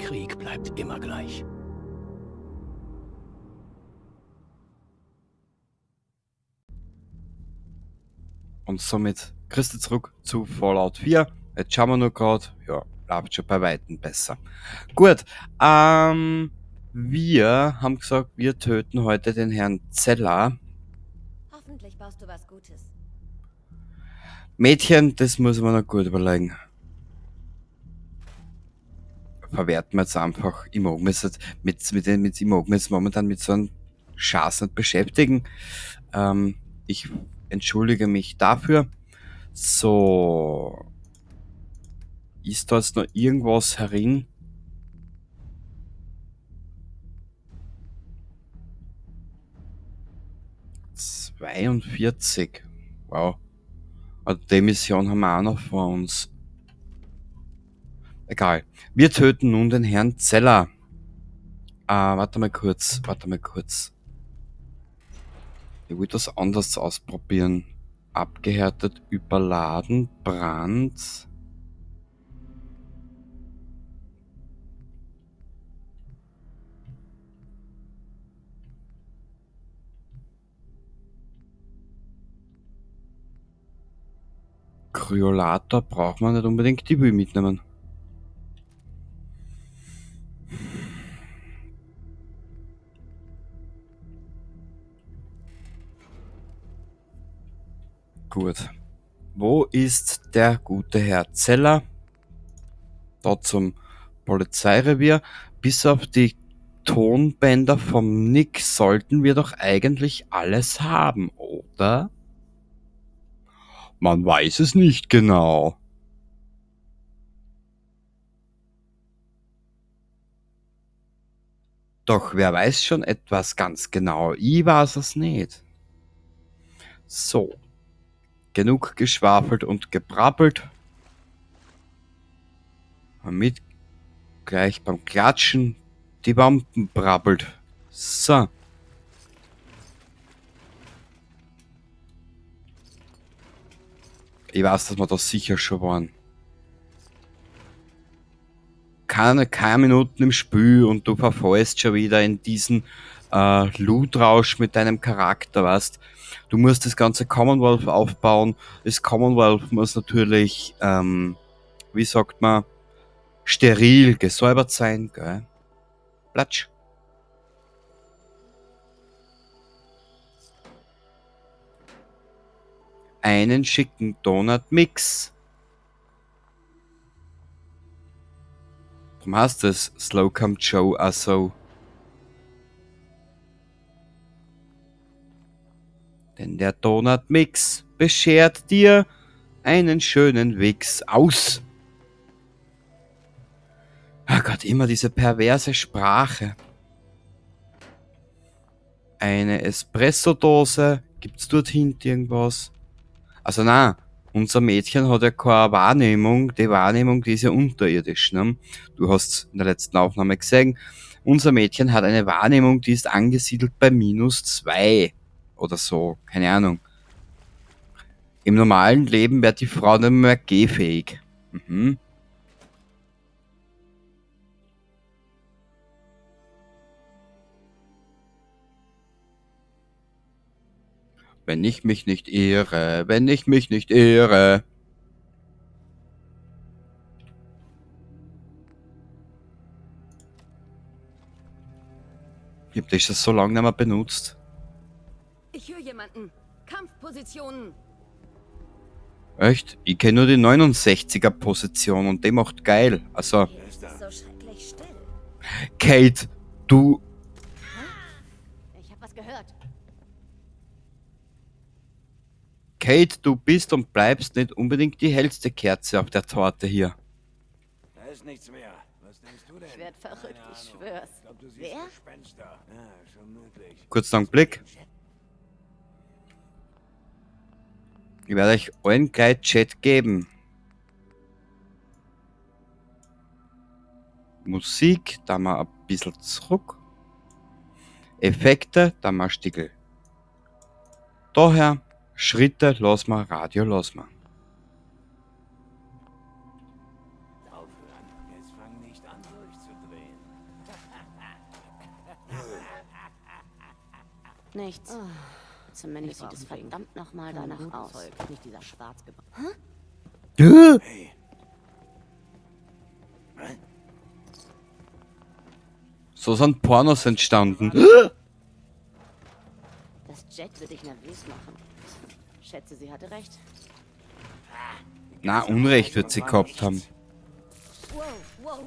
Krieg bleibt immer gleich. Und somit Christi zurück zu Fallout 4. Jetzt schauen wir nur grad, ja, läuft schon bei Weitem besser. Gut, wir haben gesagt, wir töten heute den Herrn Zeller. Hoffentlich baust du was Gutes. Mädchen, das muss man noch gut überlegen. Verwerten wir jetzt einfach. Ich mag mich jetzt mit, mit den, mit, ich mag mich jetzt momentan mit so einem Schatz nicht beschäftigen. Ich entschuldige mich dafür. So. Ist da jetzt noch irgendwas herin? 42. Wow. Also die Mission haben wir auch noch vor uns. Egal. Wir töten nun den Herrn Zeller. Warte mal kurz. Warte mal kurz. Ich will das anders ausprobieren. Abgehärtet, überladen, Brand. Kryolator braucht man nicht unbedingt, die will ich mitnehmen. Gut. Wo ist der gute Herr Zeller? Da zum Polizeirevier. Bis auf die Tonbänder vom Nick sollten wir doch eigentlich alles haben, oder? Man weiß es nicht genau. Doch wer weiß schon etwas ganz genau? Ich weiß es nicht. So. Genug geschwafelt und gebrabbelt. Mit gleich beim Klatschen die Wampen brabbelt. So. Ich weiß, dass wir da sicher schon waren. Keine Minuten im Spiel und du verfallst schon wieder in diesen Lootrausch mit deinem Charakter, weißt. Du musst das ganze Commonwealth aufbauen. Das Commonwealth muss natürlich, wie sagt man, steril gesäubert sein, gell? Platsch. Einen schicken Donut-Mix. Warum heißt das Slocum Joe auch so? Denn der Donut-Mix beschert dir einen schönen Wichs aus. Oh Gott, immer diese perverse Sprache. Eine Espresso-Dose. Gibt's dort hinten irgendwas? Also na, unser Mädchen hat ja keine Wahrnehmung. Die Wahrnehmung, die ist ja unterirdisch. Ne? Du hast in der letzten Aufnahme gesehen, unser Mädchen hat eine Wahrnehmung, die ist angesiedelt bei minus -2 oder so, keine Ahnung. Im normalen Leben wird die Frau nicht mehr gehfähig. Wenn ich mich nicht irre, wenn ich mich nicht irre. Ich hab das schon so lange nicht mehr benutzt. Ich höre jemanden. Kampfpositionen. Echt? Ich kenn nur die 69er Position und die macht geil. Also. Hier ist es so schrecklich still. Kate, du. Hä? Ich hab was gehört. Kate, du bist und bleibst nicht unbedingt die hellste Kerze auf der Torte hier. Da ist nichts mehr. Was denkst du denn? Ich werd verrückt, Keine ich Ahnung. schwör's. Ich glaub, du siehst Wer? Gespenster. Ja, schon möglich. Kurz noch einen Blick. Ich werde euch allen gleich Chat geben. Musik, da mal ein bisschen zurück. Effekte, da mal Stickel. Daher, Schritte, lass mal, Radio, lass mal. Aufhören. Jetzt fang nicht an durchzudrehen. Nichts. Zumindest sieht es verdammt nochmal danach aus. Zeug, nicht dieser schwarz. Hey. Was? So sind Pornos entstanden. Das Jet wird dich nervös machen. Schätze, sie hatte recht. Na, Unrecht wird sie gehabt haben. Wow, wow.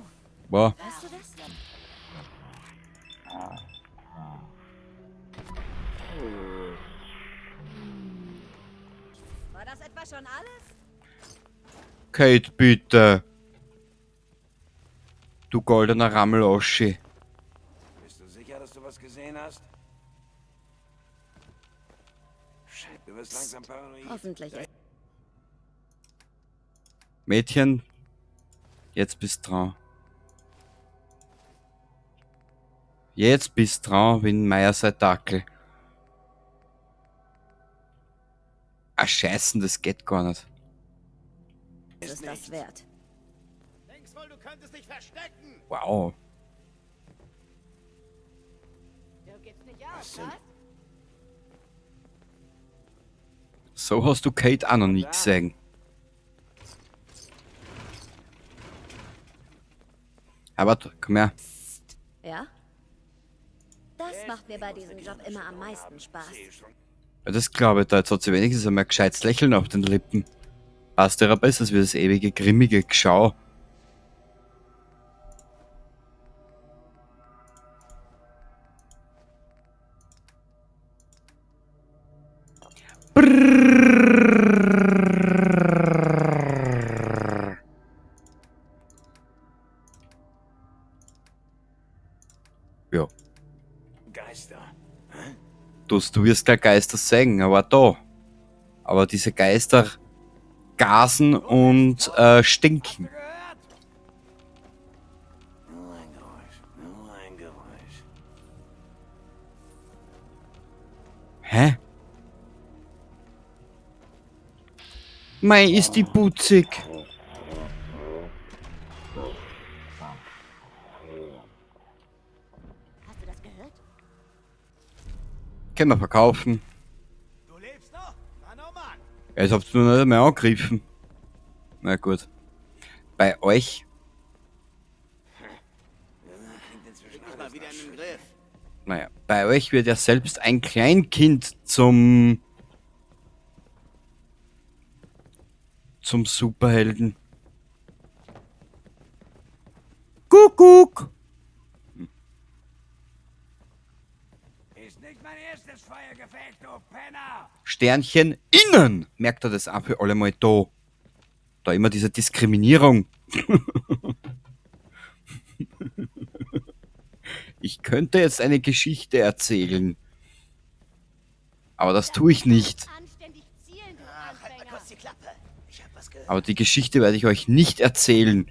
Wow. Hörst du das? War das etwa schon alles? Kate, bitte. Du goldener Rammeloschi. Bist du sicher, dass du was gesehen hast? Shit, du wirst langsam paranoid. Hoffentlich. Mädchen, jetzt bist dran. Jetzt bist dran, wie ein Meier sei Dackel. Ah, scheißen, das geht gar nicht. Ist das wert. Denkst wohl, du könntest dich verstecken? Wow. Du gibst nicht auf, was? So hast du Kate auch noch nie gesehen. Aber komm her. Ja? Das macht mir bei diesem Job immer am meisten Spaß. Ja, das glaube ich da. Jetzt hat sie wenigstens einmal ein gescheites Lächeln auf den Lippen. Passt ja besser als wie das ewige, grimmige Geschau. Brrrr. Ja, Geister. du wirst gleich Geister sehen, aber da. Aber diese Geister gasen und stinken. Gehört? Nur ein Geräusch. Nur ein Geräusch. Hä? Mei, ist die putzig. Hast du das gehört? Können wir verkaufen. Du lebst noch? Mann, oh Mann. Ja, jetzt habt ihr nur nicht mehr angegriffen. Na gut. Bei euch, Klingt inzwischen Krieg mich mal alles wieder nach in den Shit. Griff. naja, bei euch wird ja selbst ein Kleinkind zum Superhelden. Kuckuck! Ist nicht mein erstes Feuergefecht, du Penner! Sternchen innen! Merkt er das auch für alle mal da. Da immer diese Diskriminierung. Ich könnte jetzt eine Geschichte erzählen. Aber das tue ich nicht. Anständig zielen, du Ach, halt mal Anfänger. kurz die Klappe. Ich hab was gehört. Aber die Geschichte werde ich euch nicht erzählen.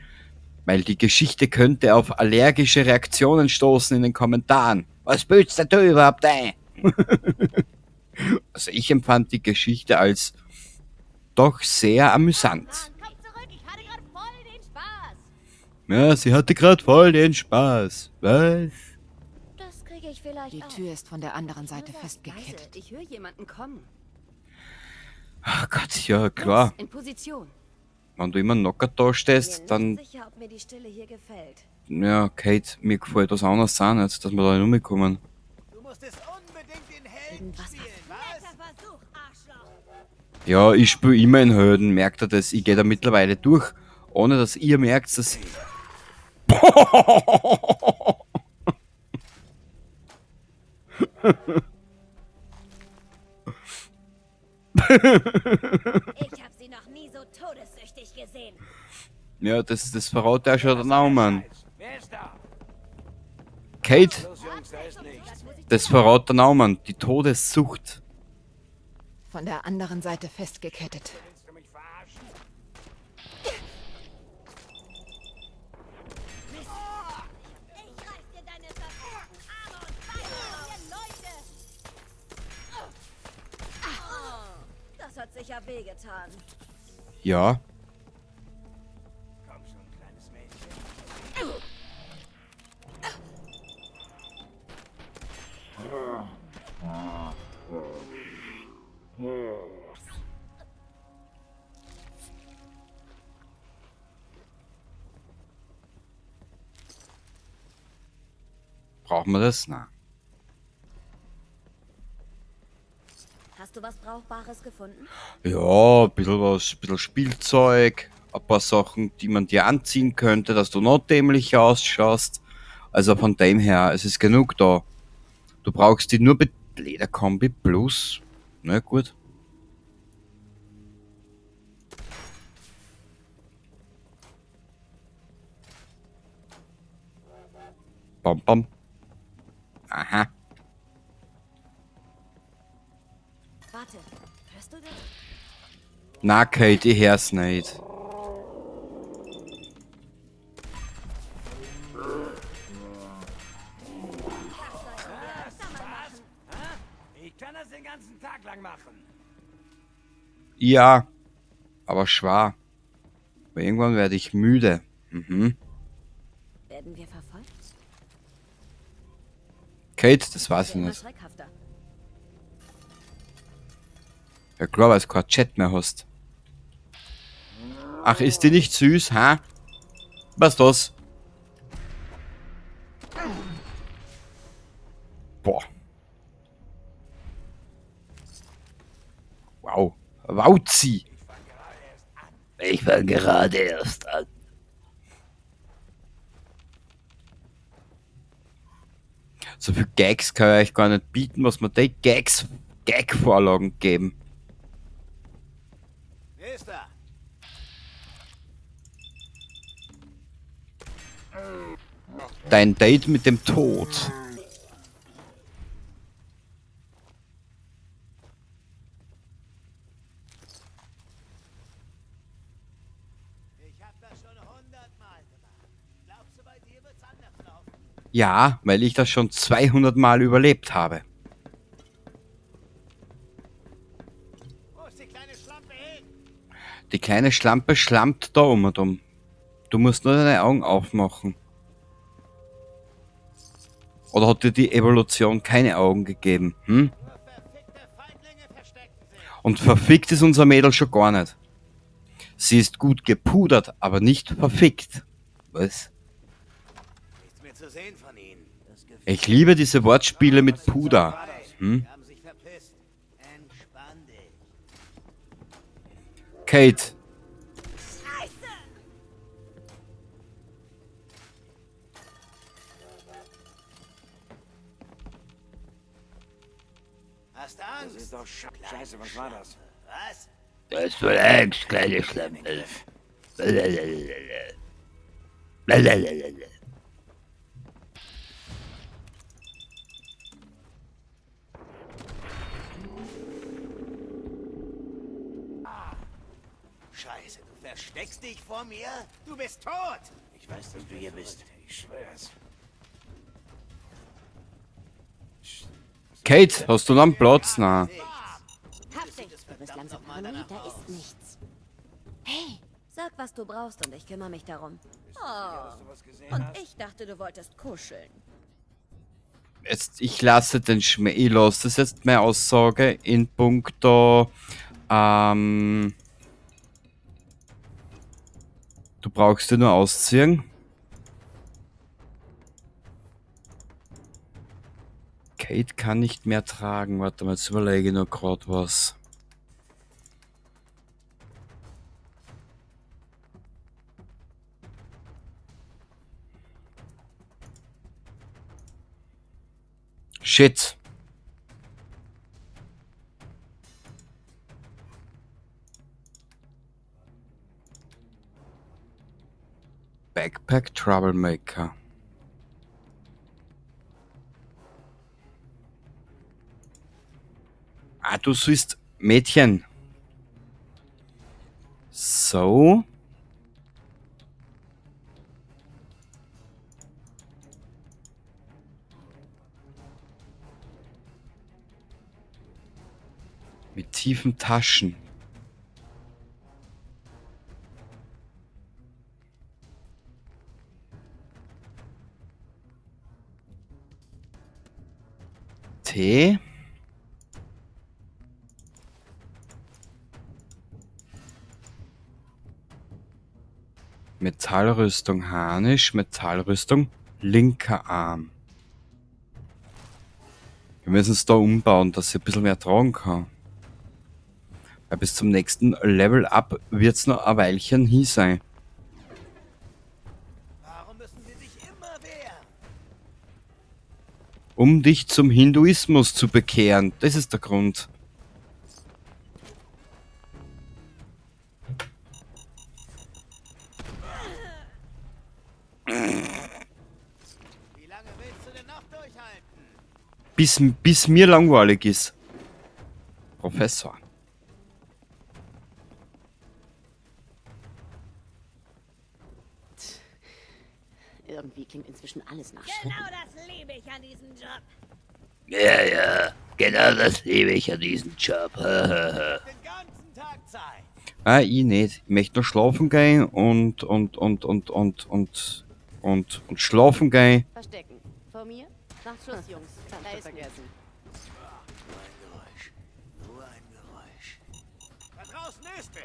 Weil die Geschichte könnte auf allergische Reaktionen stoßen in den Kommentaren. Was bildest denn du überhaupt ein? Also ich empfand die Geschichte als doch sehr amüsant. Mann, komm zurück, ich hatte gerade voll den Spaß. Ja, sie hatte gerade voll den Spaß. Was? Das kriege ich vielleicht Die auch. Tür ist von der anderen Seite Nur sei festgekettet. leise, Ich höre jemanden kommen. Ach Gott, ja klar. Los, in Position. Wenn du immer locker da stehst, dann... Bin nicht sicher, ob mir die Stille hier gefällt. Ja, Kate, mir gefällt das anders auch nicht, dass wir da nicht rumkommen. Du musst es unbedingt den Helden Irgendwas spielen, was? Netter Versuch, Arschloch. Ja, ich spüre immer in Helden, merkt ihr das? Ich gehe da mittlerweile durch, ohne dass ihr merkt, dass... Ich habe sie noch nie so todessüchtig gesehen. Ja, das verrät ja schon der Naumann. Wer ist da? Kate, Los, Jungs, da ist nichts. das verrät der Naumann. Die Todessucht. Von der anderen Seite festgekettet. Willst du mich verarschen? Ich reiß dir deine verfickten Arme und Beine aus, ihr Leute. Das hat sicher wehgetan. Ja. Komm schon, kleines Mädchen. Brauchen wir das? Na. Hast du was Brauchbares gefunden? Ja, ein bisschen was, ein bisschen Spielzeug, ein paar Sachen, die man dir anziehen könnte, dass du noch dämlicher ausschaust. Also von dem her, es ist genug da. Du brauchst die nur mit Lederkombi plus. Na gut. Bam, bam. Aha. Warte, hörst du das? Na, Kate, ich hör's nicht. Was? Hä? Ich kann das den ganzen Tag lang machen. Ja, aber schwer. Weil irgendwann werde ich müde. Mhm. Werden wir verfolgt? Kate, das weiß ich Wird immer nicht. schreckhafter. Ja klar, weil du keinen Chat mehr hast. Ach, ist die nicht süß, ha? Was ist das? Boah. Wow. Wauzi. Ich fang gerade erst an. So viel Gags kann ich euch gar nicht bieten, was mir die Gags, Gag-Vorlagen geben. Nächster. Dein Date mit dem Tod. Ich hab das schon 100-mal gemacht. Glaubst du, bei dir wird's anders laufen? Ja, weil ich das schon 200 Mal überlebt habe. Wo ist die kleine Schlampe hin? Die kleine Schlampe schlampt da um und um. Du musst nur deine Augen aufmachen. Oder hat dir die Evolution keine Augen gegeben? Hm? Nur verfickte Feiglinge verstecken sich. Und verfickt ist unser Mädel schon gar nicht. Sie ist gut gepudert, aber nicht verfickt. Was? Nichts mehr zu sehen von ihnen. Das Gefühl, Ich liebe diese Wortspiele mit Puder. Hm? Sie haben sich verpisst. Entspann dich. Kate, Hast Angst? Das ist doch Scheiße, was war das? Was? Das war Angst, kleine Schlampe. Scheiße, du versteckst dich vor mir? Du bist tot! Ich weiß, dass du hier bist. Ich schwör's. Kate, hast du noch einen Platz? Na. Hab dich! Du wirst langsam paranoid, da ist nichts. Hey, sag, was du brauchst und ich kümmere mich darum. Oh, und ich dachte, du wolltest kuscheln. Jetzt, ich lasse den Schmäh, ich lasse das jetzt meine Aussage in puncto, du brauchst dir nur ausziehen. Kate kann nicht mehr tragen. Warte mal, jetzt überlege ich nur grad was. Shit. Backpack Troublemaker. Ah, du siehst Mädchen. So. Mit tiefen Taschen. T. Metallrüstung Harnisch, Metallrüstung linker Arm. Wir müssen es da umbauen, dass ich ein bisschen mehr tragen kann. Weil bis zum nächsten Level Up wird es noch ein Weilchen hin sein. Warum müssen sie sich immer wehren? Um dich zum Hinduismus zu bekehren. Das ist der Grund. Wie lange willst du denn noch durchhalten? Bis mir langweilig ist. Professor. Irgendwie klingt inzwischen alles nach Genau das liebe ich an diesem Job. Ja, ja, genau das liebe ich an diesem Job. Den ganzen Tag Zeit. Ah, ich nicht. Ich möchte nur schlafen gehen und schlafen gehen. Verstecken. Vor mir? Macht Schluss, Jungs. Da ist vergessen. Nur ein Geräusch. Nur ein Geräusch. Da draußen ist wer.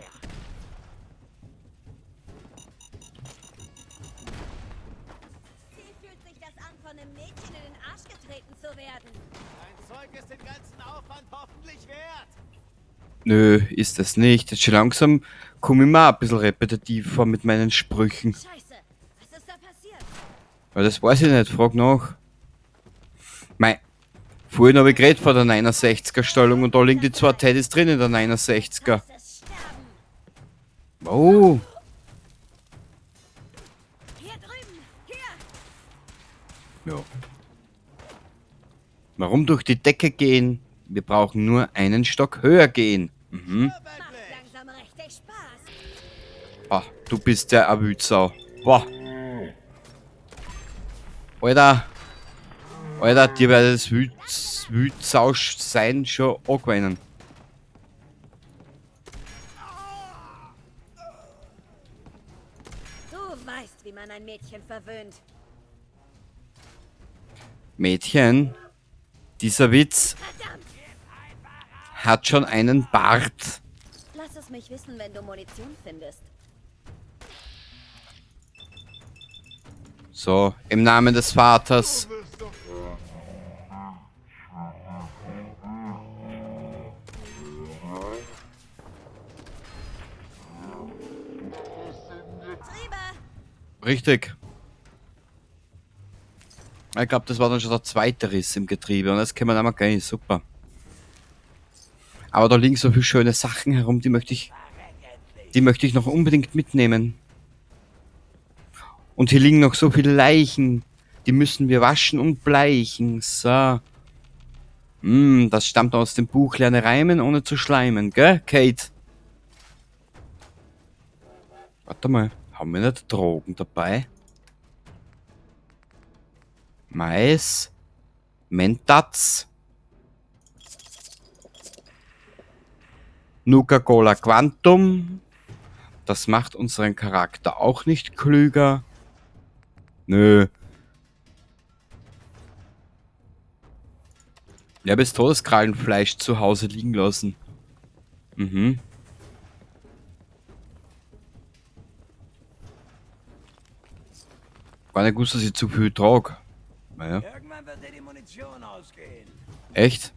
Wie fühlt sich das an, von einem Mädchen in den Arsch getreten zu werden? Dein Zeug ist den ganzen Aufwand hoffentlich wert. Nö, ist es nicht. Jetzt schon langsam komme ich mir auch ein bisschen repetitiv vor mit meinen Sprüchen. Scheiße, was ist da passiert? Ja, das weiß ich nicht, frag nach. Mei, vorhin habe ich geredet vor der 69er Stellung und da liegen die zwei Teddys drin in der 69er. Lass es sterben. Oh, Hier drüben, hier. ja. Warum durch die Decke gehen? Wir brauchen nur einen Stock höher gehen. Mhm. Macht langsam richtig Spaß. Ah, du bist der Wütsau. Boah. Alter. Alter, dir werde das Wütsau sein schon angewinnen. Du weißt, wie man ein Mädchen verwöhnt. Mädchen, dieser Witz Verdammt! hat schon einen Bart. Lass es mich wissen, wenn du Munition findest. So, im Namen des Vaters. Triebe! Richtig. Ich glaube, das war dann schon der zweite Riss im Getriebe und das können wir dann mal gehen. Super. Aber da liegen so viele schöne Sachen herum, die möchte ich noch unbedingt mitnehmen. Und hier liegen noch so viele Leichen. Die müssen wir waschen und bleichen. So. Das stammt aus dem Buch Lerne reimen, ohne zu schleimen, gell, Kate? Warte mal, haben wir nicht Drogen dabei? Mais, Mentats, Nuka-Cola Quantum. Das macht unseren Charakter auch nicht klüger. Nö. Ich habe jetzt Todeskrallenfleisch zu Hause liegen lassen. Mhm. Gar nicht gewusst, dass ich zu viel trage. Naja. Irgendwann wird dir die Munition ausgehen. Echt?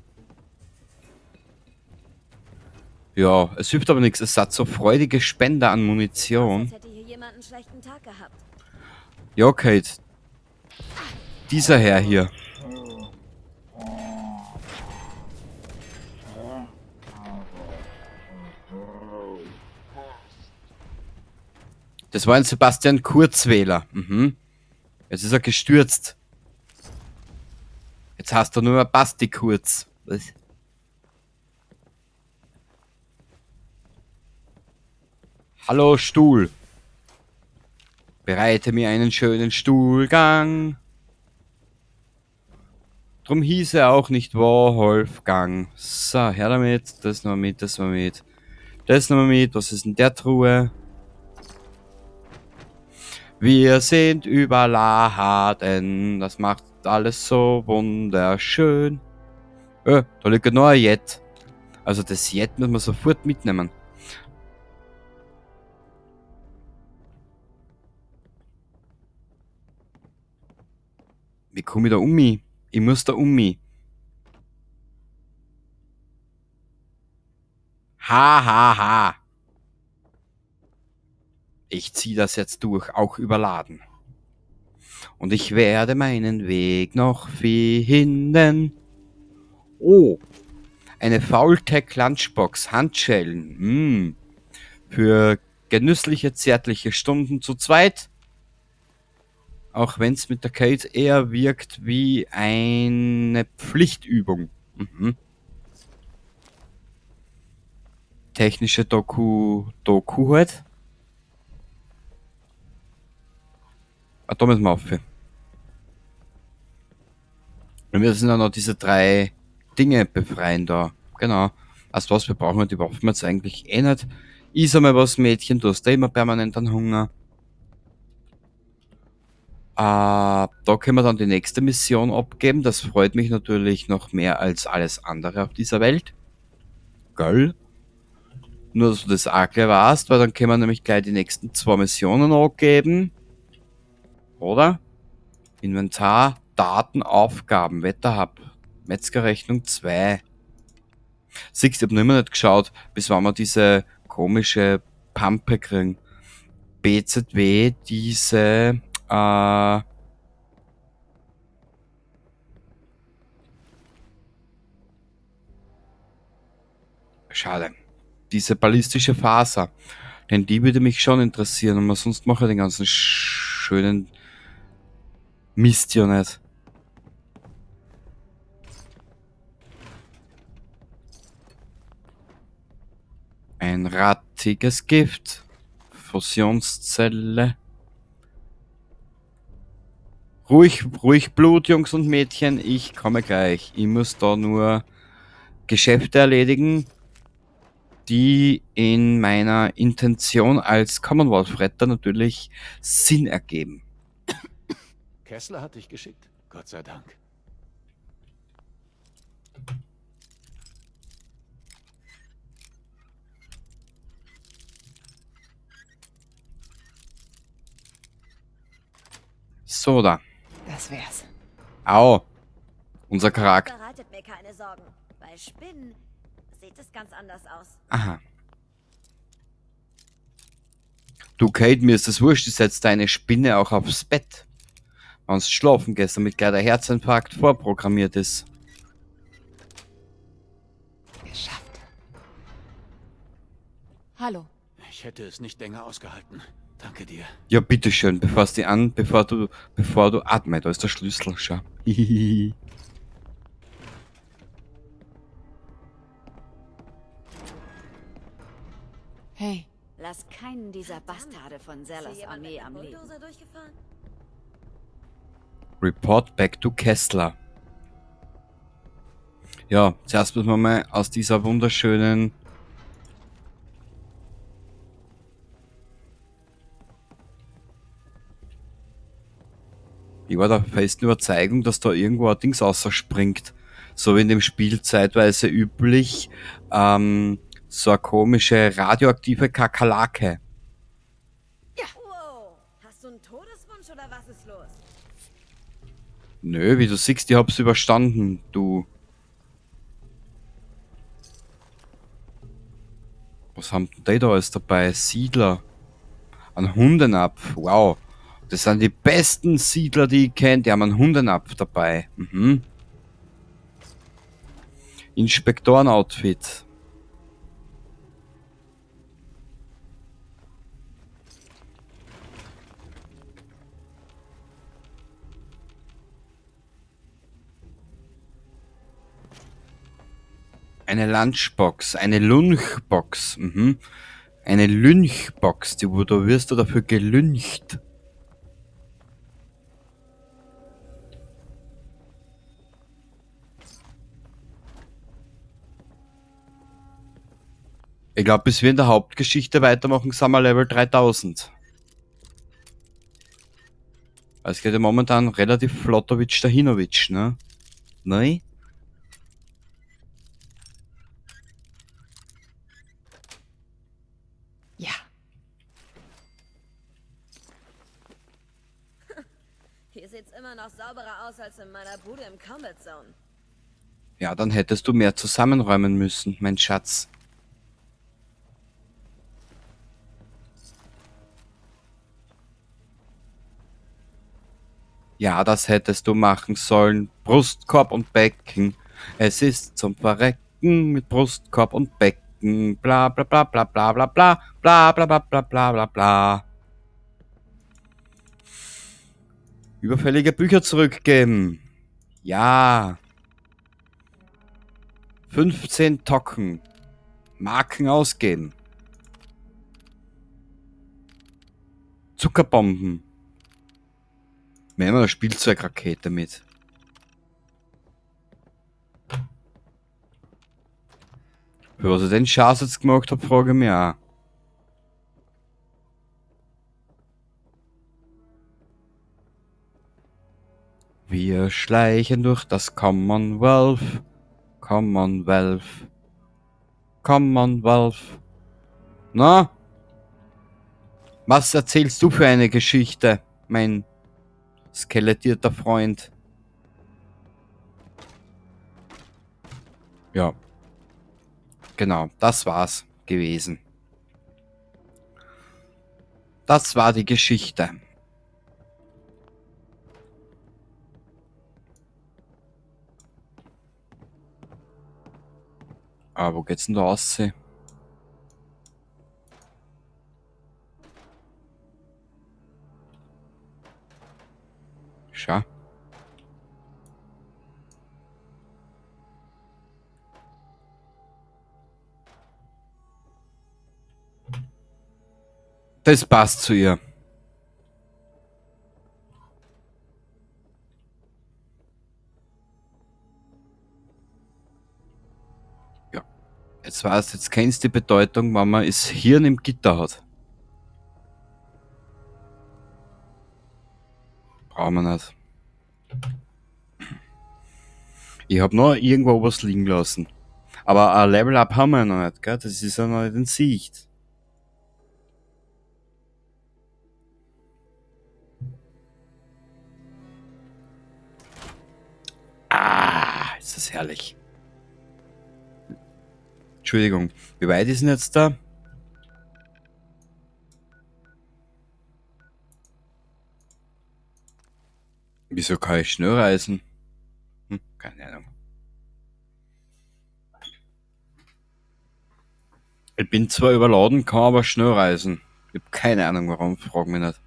Ja, es hilft aber nichts. Es hat so freudige Spender an Munition. Als hätte hier jemand einen schlechten Tag gehabt. Ja, Kate. Dieser Herr hier. Das war ein Sebastian Kurzwähler. Mhm. Jetzt ist er gestürzt. Jetzt hast du nur mehr Basti Kurz. Was? Hallo Stuhl. Bereite mir einen schönen Stuhlgang. Drum hieß er auch nicht Wolfgang. So, her damit. Das noch mit, das noch mit. Das noch mit. Was ist in der Truhe? Wir sind überladen. Das macht alles so wunderschön. Da liegt noch ein Jet. Also das Jet müssen wir sofort mitnehmen. Wie komme ich da um mich? Ich muss da um mich. Ha, ha, ha. Ich zieh das jetzt durch, auch überladen. Und ich werde meinen Weg noch finden. Oh, eine Faultech Lunchbox, Handschellen. Für genüssliche, zärtliche Stunden zu zweit. Auch wenn's mit der Kate eher wirkt wie eine Pflichtübung. Technische Doku halt. Ah, da müssen wir auf. Und wir müssen dann noch diese 3 Dinge befreien da. Genau. Also was, wir brauchen die Waffen jetzt eigentlich eh nicht. Iss einmal was, Mädchen, du hast eh immer permanent einen Hunger. Da können wir dann die nächste Mission abgeben. Das freut mich natürlich noch mehr als alles andere auf dieser Welt. Gell? Nur, dass du das auch gleich weißt, weil dann können wir nämlich gleich die nächsten 2 Missionen abgeben. Oder? Inventar, Daten, Aufgaben, Wetterhub. Metzgerrechnung 2. Siehst, ich hab noch immer nicht geschaut, bis wann wir diese komische Pampe kriegen. BZW, diese schade. Diese ballistische Faser. Denn die würde mich schon interessieren. Und sonst mache ich den ganzen schönen Mist ja nicht. Ein rattiges Gift. Fusionszelle. Ruhig, ruhig Blut, Jungs und Mädchen. Ich komme gleich. Ich muss da nur Geschäfte erledigen, die in meiner Intention als Commonwealth-Retter natürlich Sinn ergeben. Kessler hat dich geschickt? Gott sei Dank. So, da. Das wär's. Au. Unser Charakter. Bereitet mir keine Sorgen. Bei Spinnen sieht es ganz anders aus. Aha. Du, Kate, mir ist das wurscht. Ich setz deine Spinne auch aufs Bett. Wenn's schlafen gehst, damit gleich der Herzinfarkt vorprogrammiert ist. Geschafft. Hallo. Ich hätte es nicht länger ausgehalten. Danke dir. Ja, bitteschön, bevor du an, bevor du, bevor du atme, da ist der Schlüssel, schau. Hey. Lass keinen dieser Bastarde von Ist hier Zellers jemand Armee mit am einem Leben. Bulldozer durchgefahren? Report back to Kessler. Ja, zuerst müssen wir mal aus dieser wunderschönen Ich war der festen Überzeugung, dass da irgendwo ein Dings rausspringt. So wie in dem Spiel zeitweise üblich, so eine komische radioaktive Kakerlake. Ja. Wow, hast du einen Todeswunsch oder was ist los? Nö, wie du siehst, ich hab's überstanden, du. Was haben denn die da alles dabei? Siedler. Ein Hundenapf, wow. Das sind die besten Siedler, die ich kenn. Die haben einen Hundenapf dabei. Inspektoren-Outfit. Eine Lunchbox, eine Lunchbox. Eine Lynchbox, die, wo da wirst du dafür gelyncht. Ich glaub, bis wir in der Hauptgeschichte weitermachen, sind wir Level 3000. Es geht ja momentan relativ flottowitsch dahinowitsch, ne? Nein? Ja. Hier sieht's immer noch sauberer aus als in meiner Bude im Combat Zone. Ja, dann hättest du mehr zusammenräumen müssen, mein Schatz. Ja, das hättest du machen sollen. Brustkorb und Becken. Es ist zum Verrecken mit Brustkorb und Becken. Bla bla bla bla bla bla bla bla bla bla bla bla bla bla. Überfällige Bücher zurückgeben. Ja. 15 Tocken. Marken ausgeben. Zuckerbomben. Wir nehmen eine Spielzeugrakete mit. Für was ich den Schatz jetzt gemacht habe, frage ich mich auch. Wir schleichen durch das Commonwealth. Commonwealth. Commonwealth. Na? Was erzählst du für eine Geschichte, mein skelettierter Freund? Ja. Genau, das war's gewesen. Das war die Geschichte. Aber wo geht's denn da raus? Schau. Das passt zu ihr. Ja. Jetzt weißt, jetzt kennst du die Bedeutung, wenn man das Hirn im Gitter hat. Brauchen wir nicht. Ich hab noch irgendwo was liegen lassen. Aber ein Level-Up haben wir noch nicht, gell? Das ist ja noch nicht in Sicht. Ah, ist das herrlich. Entschuldigung, wie weit ist denn jetzt da? Wieso kann ich schnell reisen? Keine Ahnung. Ich bin zwar überladen, kann aber schnell reisen. Ich hab keine Ahnung warum, frag mich nicht.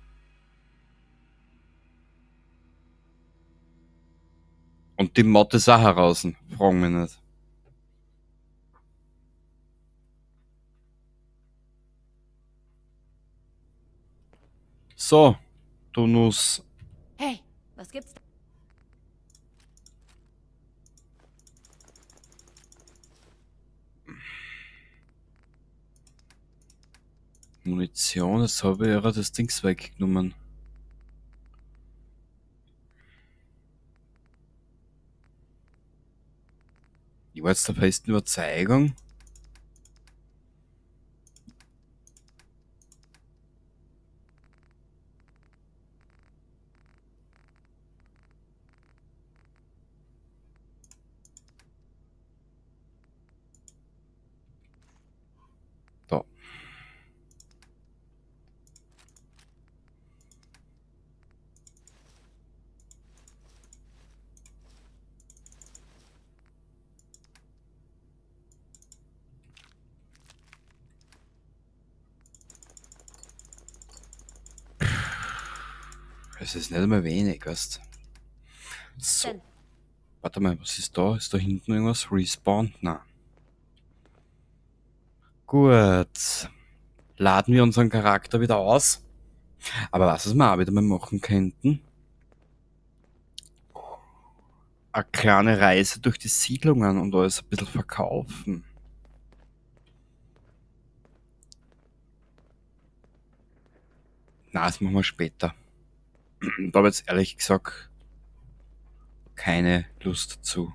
Und die Mod ist auch heraus, frag mich nicht. So, du Nuss. Hey, was gibt's? Munition, jetzt habe ich ja das Dings weggenommen. Ich war jetzt der festen Überzeugung. Da. Es ist nicht einmal wenig, weißt du. So. Denn. Warte mal, was ist da? Ist da hinten irgendwas? Respawn? Na. Gut. Laden wir unseren Charakter wieder aus. Aber was wir auch wieder mal machen könnten? Eine kleine Reise durch die Siedlungen und alles ein bisschen verkaufen. Na, das machen wir später. Da habe ich jetzt ehrlich gesagt keine Lust dazu.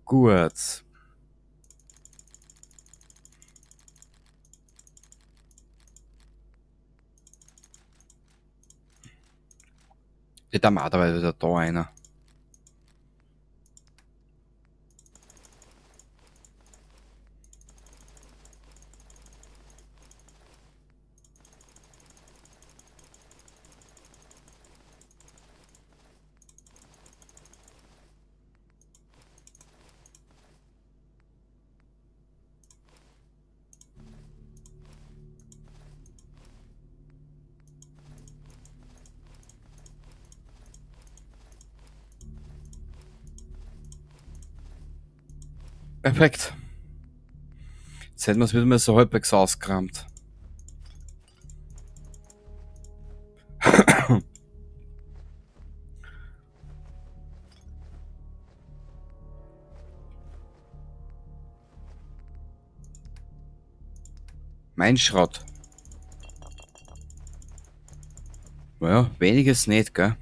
Gut. Die Tamada war wieder da einer. Perfekt. Jetzt hätten wir es wieder mal so halbwegs ausgerammt. Mein Schrott. Naja, weniges nicht, gell?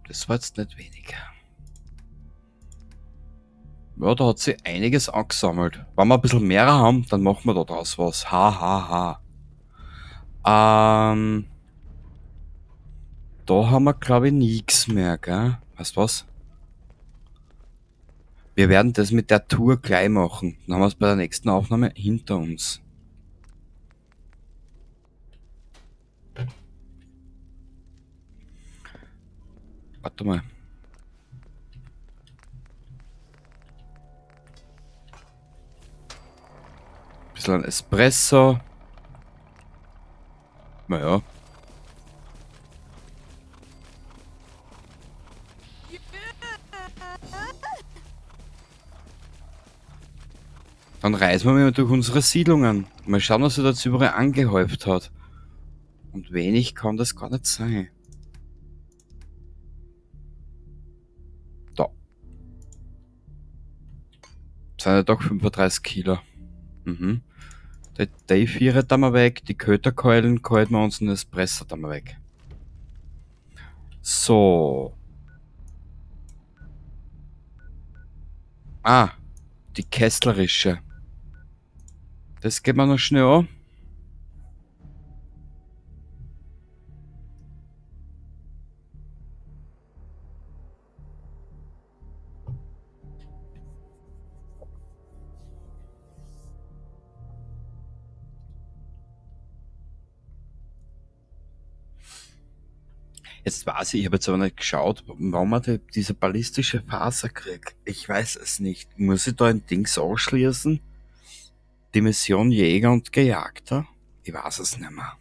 Das war jetzt nicht wenig. Ja, da hat sie einiges angesammelt. Wenn wir ein bisschen mehr haben, dann machen wir da draus was. Ha, ha, ha. Da haben wir, glaub ich, nix mehr, gell? Weißt du was? Wir werden das mit der Tour gleich machen. Dann haben wir's bei der nächsten Aufnahme hinter uns. Warte mal. Bisschen ein Espresso. Naja. Dann reisen wir mal durch unsere Siedlungen. Mal schauen, was er da jetzt überall angehäuft hat. Und wenig kann das gar nicht sein. Da. Das sind ja doch 35 Kilo. Die Viere da mal weg, die Köterkeulen kalten wir uns und das Espresso da mal weg. So. Ah, die Kesslerische. Das geht mir noch schnell an. Jetzt weiß ich, ich habe jetzt aber nicht geschaut, warum man diese ballistische Faser kriegt. Ich weiß es nicht. Muss ich da ein Dings anschließen? Die Mission Jäger und Gejagter? Ich weiß es nicht mehr.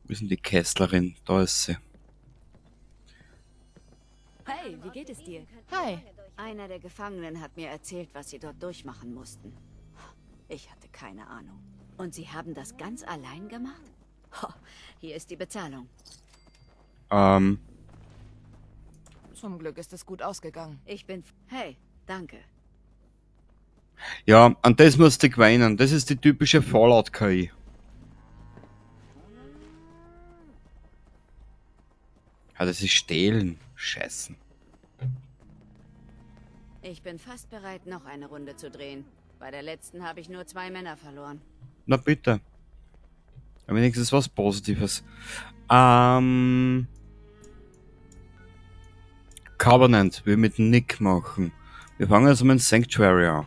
Wo ist denn die Kesslerin? Da ist sie. Hey, wie geht es dir? Hi. Einer der Gefangenen hat mir erzählt, was sie dort durchmachen mussten. Ich hatte keine Ahnung. Und sie haben das ganz allein gemacht? Ho, hier ist die Bezahlung. Zum Glück ist es gut ausgegangen. Ich bin Hey, danke. Ja, an das musst du dich weinen. Das ist die typische Fallout-K I. Ja, das ist Stehlen. Scheißen. Ich bin fast bereit, noch eine Runde zu drehen. Bei der letzten habe ich nur 2 Männer verloren. Na bitte. Aber wenigstens was Positives. Covenant will mit Nick machen. Wir fangen also mit Sanctuary an.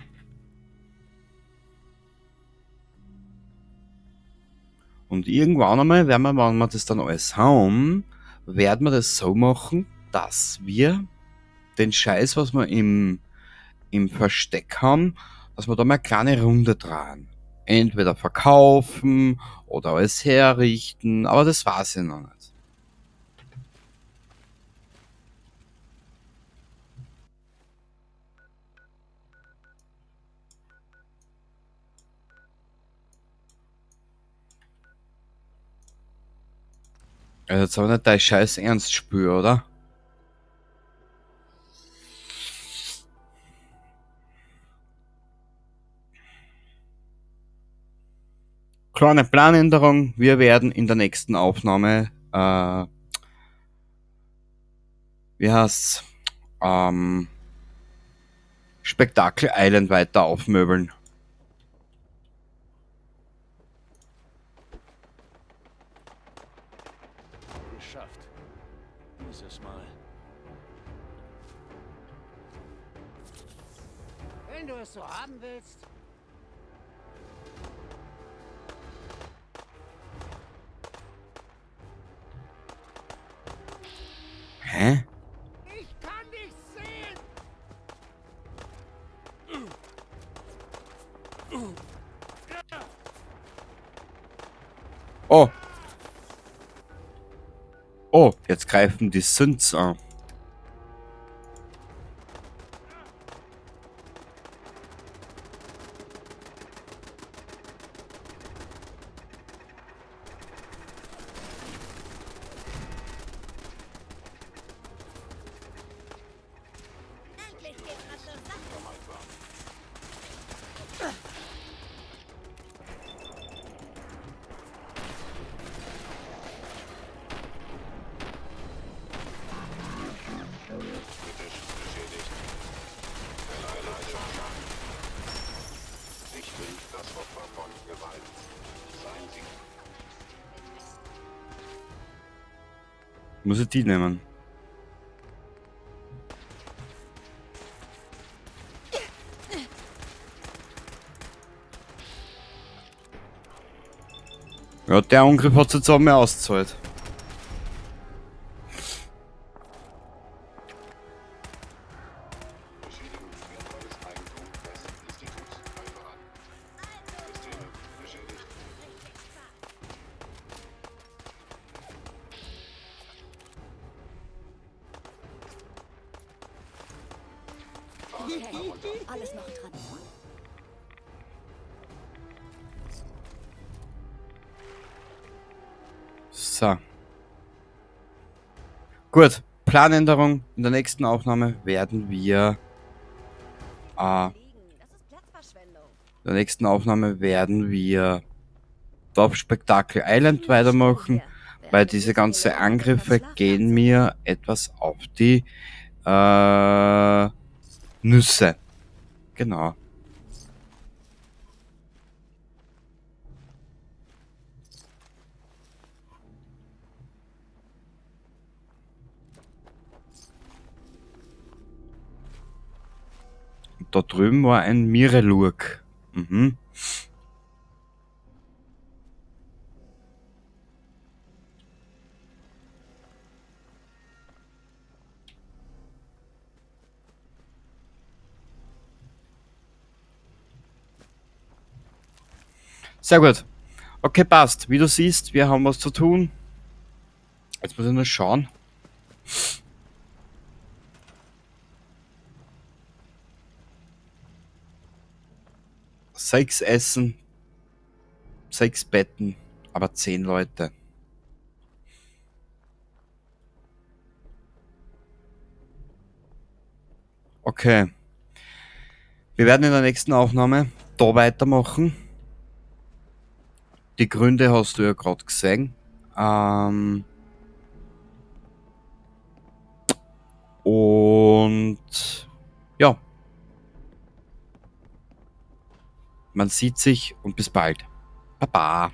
Und irgendwann einmal werden wir, wenn wir das dann alles haben, werden wir das so machen, dass wir den Scheiß, was wir im Versteck haben, dass wir da mal eine kleine Runde drehen. Entweder verkaufen oder alles herrichten, aber das weiß ich noch nicht. Also jetzt aber nicht dein Scheiß Ernst spür, oder? Kleine Planänderung. Wir werden in der nächsten Aufnahme wie heißt's? Spektakel Island weiter aufmöbeln. Geschafft. Dieses Mal. Wenn du es so haben willst. Oh, jetzt greifen die Synths an. Endlich geht's mal zur Sache. Muss ich die nehmen? Ja, der Angriff hat sich jetzt auch mehr ausgezahlt. Okay, alles noch drin. So. Gut, Planänderung. In der nächsten Aufnahme werden wir Liegen, das ist Platzverschwendung. in der nächsten Aufnahme werden wir Dorfspektakel Island weitermachen, weil diese ganzen Angriffe gehen mir etwas auf die Nüsse. Genau. Und da drüben war ein Mirelurk. Mhm. Sehr gut. Okay, passt. Wie du siehst, wir haben was zu tun. Jetzt muss ich nur schauen. Sechs Essen, 6 Betten, aber 10 Leute. Okay. Wir werden in der nächsten Aufnahme da weitermachen. Die Gründe hast du ja gerade gesehen. Und ja. Man sieht sich und bis bald. Baba.